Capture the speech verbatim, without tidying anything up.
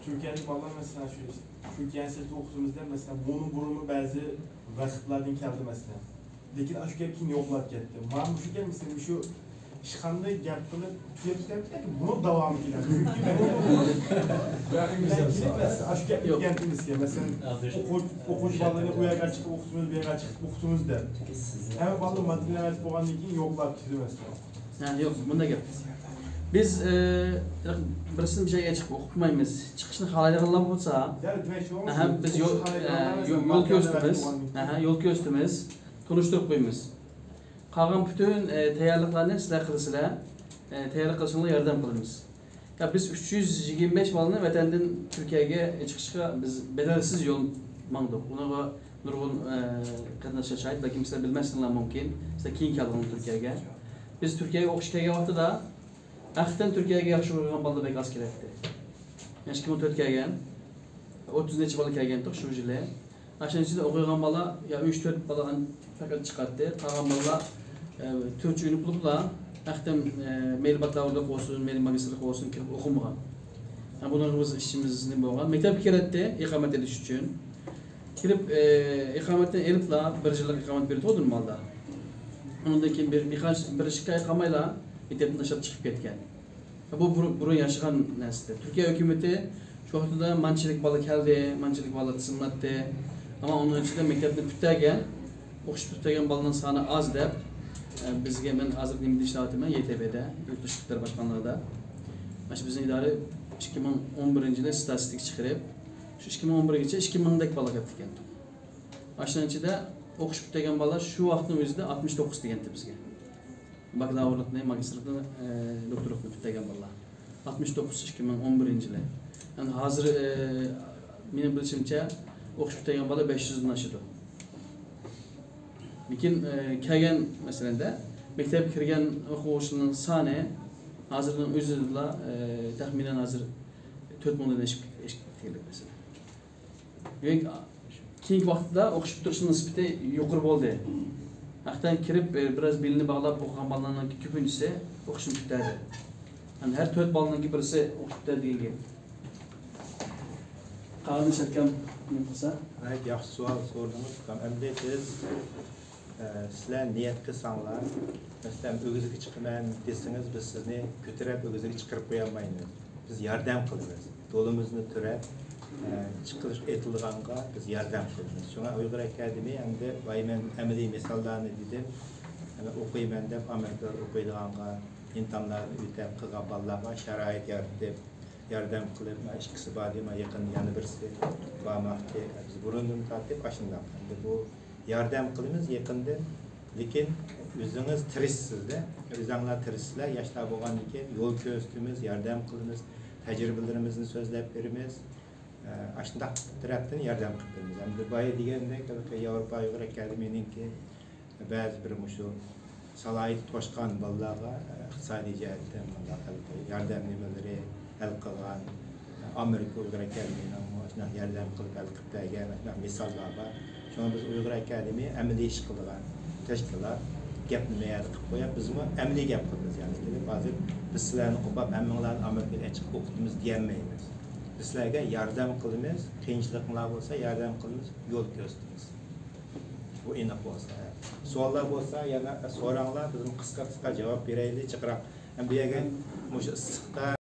تۈركىيەدىكى بالىلار، مەسىلەن، شۇ تۈركىيەنى سىرتتا ئوقۇتىمىز دەپ، مەسىلەن، بۇنىڭ بۇرۇنمۇ بەزى رەقىبلەردىن كەلدى، مەسىلەن. لېكىن ئاشۇ گەپ كېيىن يوقلاپ كەتتى. مانا مۇشۇ گەپ، مەسىلەن، مۇشۇ ئىشخانىدا گەپ قىلىپ تۈگەپ كەتتى، بۇنىڭ داۋامى كېلەر. مەسىلەن، ئاشۇ گەپنى ئۆگەنتىمىزكەن، مەسىلەن، ئوقۇغۇچى، ئوقۇغۇچى بالىلارنى ئۇ يەرگە چىقىپ ئوقۇتىمىز، بۇ يەرگە چىقىپ ئوقۇتىمىز دەپ. ھەممە بالىلار ماتېرىيال بولغاندىن كېيىن يوقلاپ كېتىدۇ، مەسىلەن. ھە، يوق، بۇنداق گەپ. بىز، ئە، بىرسىنى بىر جايغا چىقىپ ئوقۇتمايمىز. چىقىشنى خالايدىغانلار بولسا، ھە، بىز يول، ئە، يول، يول كۆرسىتىمىز. ھە، ھە، يول كۆرسىتىمىز. تونۇشتۇرۇپ قويىمىز. قالغان پۈتۈن، ئە، تەييارلىقلارنى سىلەر قىلىسىلەر. ئە، تەييارلىق قىلىشىڭلارغا ياردەم قىلىمىز. يا، بىز ئۈچ يۈز يىگىرمە بەش بالىنى ۋەتەندىن تۈركىيەگە چىقىشقا بىز بەدەلسىز يول ماڭدۇق. ئۇنىڭغا نۇرغۇن، ئە، قېرىنداشلار شاھىت، بەلكىم سىلەر بىلمەسلىكىڭلار مۇمكىن. سىلەر كېيىن كەلدىڭلار تۈركىيەگە. بىز تۈركىيەگە ئوقۇشقا كەلگەن ۋاقتىدا، ھەقىقەتەن تۈركىيەگە ياخشى ئوقۇيدىغان بالىلار بەك ئاز كېلەتتى. ياش ئىككى مىڭ تۆت كەلگەن، ئوتتۇز نەچچە بالا كەلگەنتۇق شۇ يىلى. ئاشۇنىڭ ئىچىدە ئوقۇيدىغان بالا يا ئۈچ تۆت بالا پەقەت چىقاتتى. قالغان بالىلا، ئە، تۈركچە ئۆگىنىپ بولۇپلا، ھەقتىن، ئە، مەيلى باكلاۋۇرلۇق بولسۇن، مەيلى ماگىستىرلىق بولسۇن، كىرىپ ئوقۇمىغان. ھە، بۇنىڭغا بىز ئىشىمىز نېمە بولغان؟ مەكتەپكە كىرەتتى، ئىقامەت ئېلىش ئۈچۈن. كىرىپ، ئە، ئىقامەتتىن ئېلىپلا، بىر يىللىق ئىقامەت بېرىدىغۇ نورمالدا. ئۇنىڭدىن كېيىن بىر، بىر، بىر ئىككى ئاي قالمايلا مەكتەپتىن تاشلاپ چىقىپ كەتكەن. بۇ بۇرۇن، بۇرۇن ياشىغان نەرسىدە. تۈركىيە ھۆكۈمىتى شۇ ۋاقتىدا مانچىلىك بالا كەلدى، مانچىلىك بالا تىزىملاتتى. ئەمما ئۇنىڭ ئىچىدە مەكتەپنى پۈتتۈرگەن، ئوقۇش پۈتتۈرگەن بالىنىڭ سانى ئاز دەپ، ئە، بىزگە، مەن ھازىر نېمىدە ئىشلەۋاتىمەن، ي ت ب دە، يۇرتلۇق ئىشلار باشقارمىلىقىدا. مانا شۇ بىزنىڭ ئىدارە ئىككى مىڭ ئون بىرىنچى يىلى ستاتىستىكا چىقىرىپ، شۇ ئىككى مىڭ ئون بىرگىچە ئىككى مىڭدەك بالا كەپتىكەن. ئاشۇنىڭ ئىچىدە ئوقۇش پۈتتۈرگەن بالا شۇ ۋاقىتنىڭ ئۆزىدە ئاتمىش توققۇز دېگەنتى بىزگە. باكلاۋۇرلۇقنى، ماگىستىرلىقنى، ئە، دوكتورلۇقنى پۈتتۈرگەن بالىلار. ئاتمىش توققۇز ئىككى مىڭ ئون بىرىنچى يىلى. يەنى ھازىر، ئە، مېنىڭ بىلىشىمچە، ئوقۇش پۈتتۈرگەن بالا بەش يۈزدىن ئاشىدۇ. لېكىن، ئە، كەلگەن، مەسىلەندە، مەكتەپكە كىرگەن ئوقۇغۇچىنىڭ سانى ھازىرنىڭ ئۆزىدىلا، ئە، تەخمىنەن ھازىر تۆت مىڭدىن ئېشىپ، ئېشىپ كەتكەنلىك مەسىلەن. دېمەك، كېيىنكى ۋاقىتتا ئوقۇش پۈتتۈرۈشنىڭ نىسبىتى يۇقىرى بولدى. ھەقىقەتەن كىرىپ، بىر، بىراز بېلىنى باغلاپ ئوقۇغان بالىلارنىڭ كۆپىنچىسى ئوقۇشنى پۈتتۈردى. يەنى ھەر تۆت بالىنىڭكى بىرسى ئوقۇش پۈتتۈردى دېگەن گەپ. قالغىنى شەركەم نېمە قىلسا؟ ناھايىتى ياخشى سوئال سورىدىڭىز، ئۇكام. ئەمدى بىز، ئە، سىلەر نىيەت قىلساڭلار، مەسىلەن، ئۆگزىگە چىقىمەن دېسىڭىز، بىز سىزنى كۆتۈرۈپ ئۆگزىگە چىقىرىپ قويالمايمىز. بىز ياردەم قىلىمىز. دولىمىزنى تۈرەپ، ئە، چىقىش ئېتىلغانغا بىز ياردەم قىلىمىز. شۇڭا ئۇيغۇر ئاكادېمىيە ئەمدى بايا مەن ئەمەلىي مىساللارنى دېدىم. ئەنە ئوقۇيمەن دەپ ئامېرىكىدا ئوقۇيدىغانغا، ئىمتىھانلارنى ئۆتەپ قىلغان بالىلارغا شارائىت يارىتىپ، ياردەم قىلىپ، مانا ئىككىسى باردى، مانا يېقىندا يەنە بىرسى بارماقچى. بىز بۇرۇندىن تارتىپ ئاشۇنداق. ئەمدى بۇ ياردەم قىلىمىز يېقىندىن، لېكىن ئۆزىڭىز تىرىشىسىزدە، ئۆزەڭلار تىرىشىسىلەر، ياشلار بولغاندىن كېيىن يول كۆرسىتىمىز، ياردەم قىلىمىز، تەجرىبىلىرىمىزنى سۆزلەپ بېرىمىز. ئە، ئاشۇنداق تەرەپتىن ياردەم قىلىپ بېرىمىز. ئەمدى بايا دېگەندەك، ياۋروپا ئۇيغۇر ئاكادېمىيىنىڭكى بەزى بىر مۇشۇ سالاھىيىتى توشقان بالىلارغا، ئە، ئىقتىسادىي جەھەتتىن مۇنداق ياردەم نېمىلىرى ھەل قىلغان، ئامېرىكا ئۇيغۇر ئاكادېمىيىنىڭمۇ شۇنداق ياردەم قىلىپ ھەل قىلىپ بەرگەن شۇنداق مىساللار بار. شۇڭا بىز ئۇيغۇر ئاكادېمىيە ئەمەلىي ئىش قىلىدىغان تەشكىلات، گەپنى مەيەردە قىلىپ قويۇپ، بىزمۇ ئەمەلىي گەپ قىلىمىز. يەنى كېلىپ ھازىر بىز سىلەرنى قوپاپ ھەممىڭلارنى ئامېرىكىغا چىقىپ ئوقۇتىمىز دېيەلمەيمىز. بىز سىلەرگە ياردەم قىلىمىز، قىيىنچىلىقىڭلار بولسا ياردەم قىلىمىز، يول كۆرسىتىمىز. بۇ ئېنىق بولسا. سوئاللار بولسا يەنە سوراڭلار، بىزمۇ قىسقا قىسقا جاۋاب بېرەيلى، جىقراق. ھەم بۇ يەرگە مۇشۇ ئىسسىقتا